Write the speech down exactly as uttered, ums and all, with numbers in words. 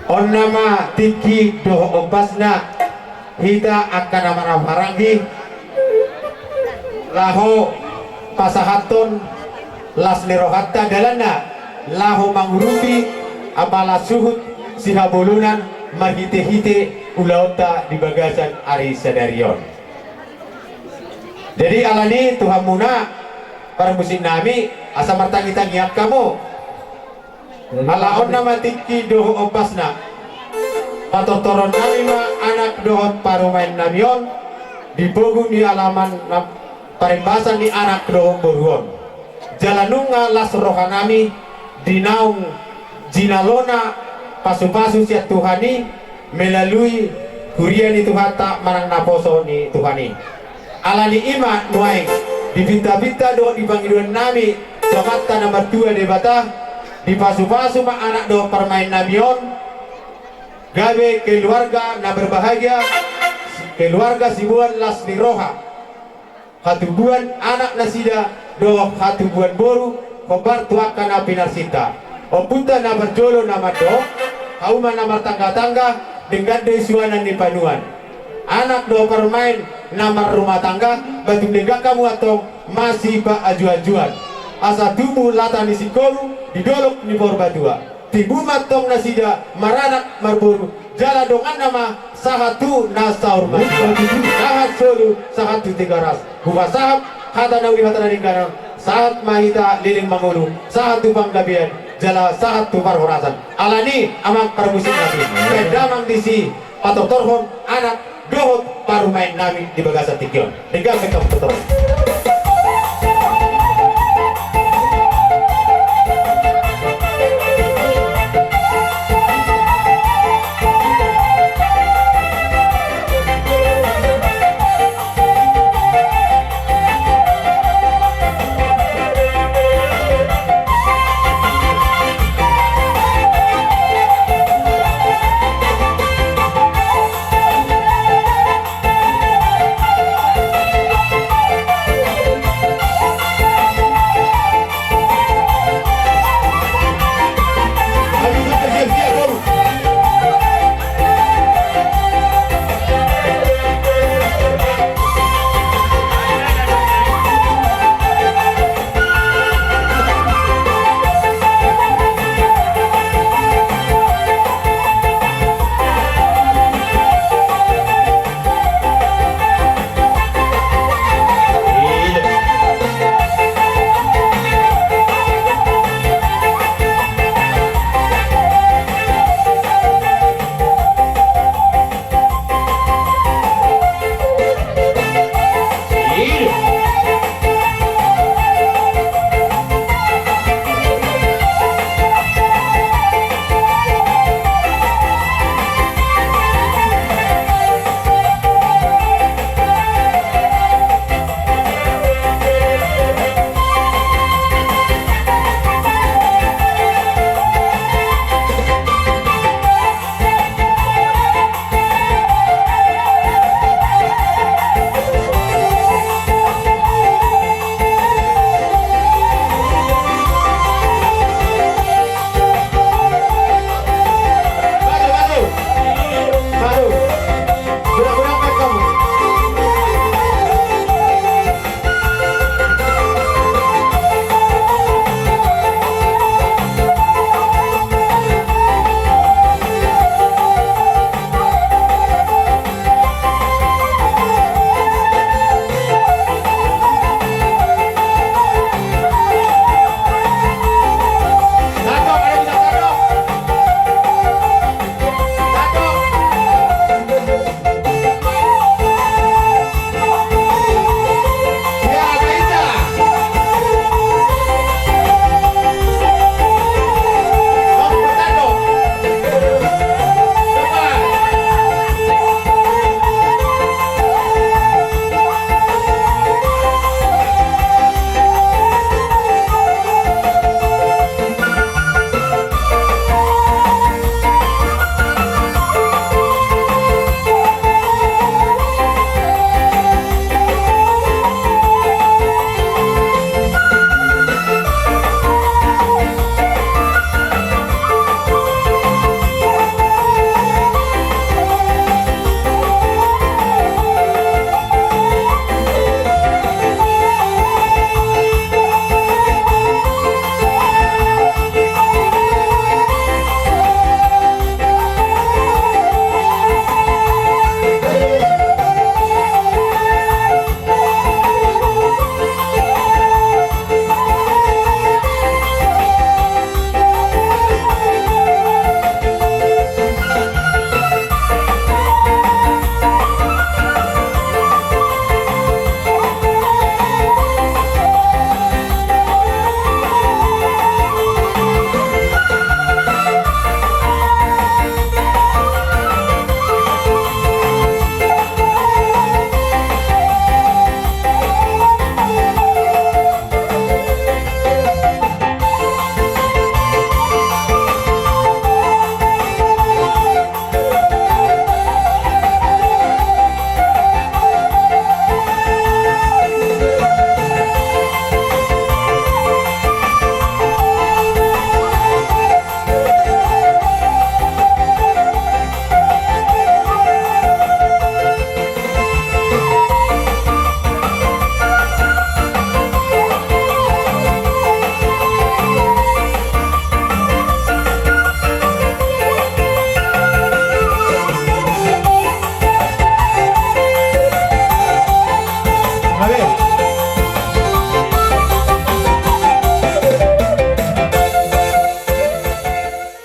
On nama tingki dohot ombasna, hita angka na marhahamaranggi, laho pasahathon las ni rohanta dalanna, laho mangurupi apala suhut sihabolonan marhitehite ulaonta di bagasan ari sadari on. Jadi alani tu hamuna parmusik nami, asa martangitangian hamu. Ala on nama tingki dohot ombasna, patortoron nami ma anak dohot parumaen nami on di pogu ni alaman na parimbasan ni anak dohot boru on. Jala nunga las roha nami di naung jinalona pasupasu sian Tuhan i, melalui huria ni Tuhanta manang naposo ni Tuhan i. Alani i ma nuaeng, di pintapinta dohot di pangidoan nami tu Amanta na martua Debata, dipasupasu ma anak dohot parumaen nami on, gabe keluarga na berbahagia, keluarga siboan las ni roha, hatubuan anak nasida dohot hatubuan boru, hombar tu angka na pinarsinta. Ompunta na parjolo na mandok, hauma na martanggatangga, denggan do i suanan ni panuan. Anak dohot parumaen na marrumah tangga, ba tung denggan hamu antong masipajuajuan. Asa tubu lata ni singkoru di dolok ni Purbatua. Tibu ma antong nasida maranak marboru, jala donganna ma sahat tu na saur matua. Sahat solu, sahat tu Tigaras. Hupasahat hata na uli, hata na denggan on, sahat ma hita leleng mangolu, sahat tu panggabean, jala sahat tu parhorasan. Alani amang parmusik nami, baen damang disi patortorhon anak dohot parumaen nami di bagasan tingki on. Denggan ma hamu tortor.